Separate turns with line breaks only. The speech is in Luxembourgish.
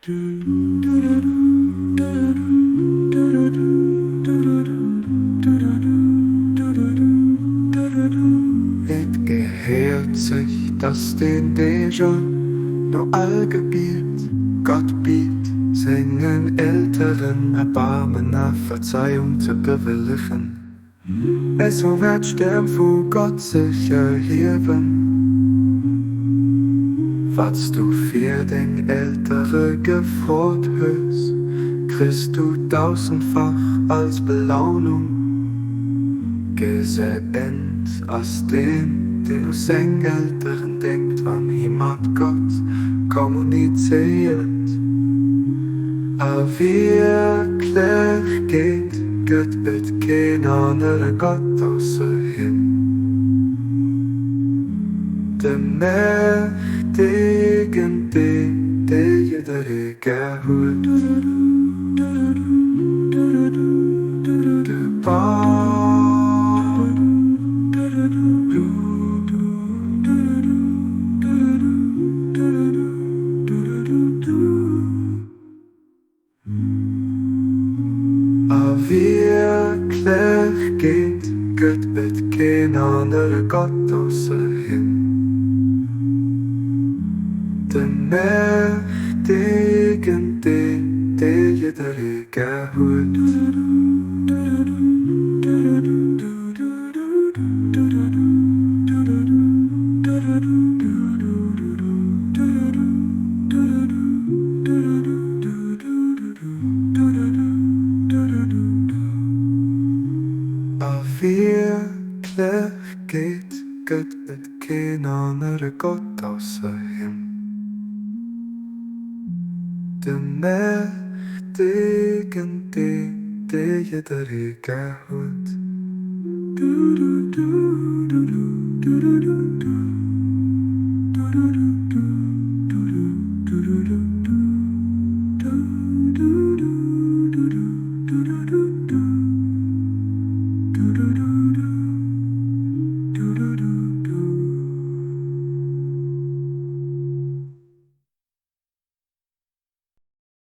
Et gehéiert sech, dass den Déiger no all Gebiet Gott biet, sengen Elteren Erbarmen a Verzeiung ze bewëllegen. Esou wäert d'Stëmm vu Gott sech erhiewen. Wat s du fir deng Eltere gefrot hues, kriss du dausendfach als Belounung. Geseent ass deen, deen u seng Elteren denkt, wann hie mat Gott kommunizéiert. A Wierklechkeet gëtt et keen anere Gott ausser him, de Mächtegen, deen, dee jidderee gär huet. De A Wierklechkeet gëtt et keen anere Gott ausser him, de Mächtegen, deen, dee jidderee gär huet. A Wierklechkeet gëtt et keen anere Gott ausser him, de Mächtegen, deen, dee jidderee gär huet.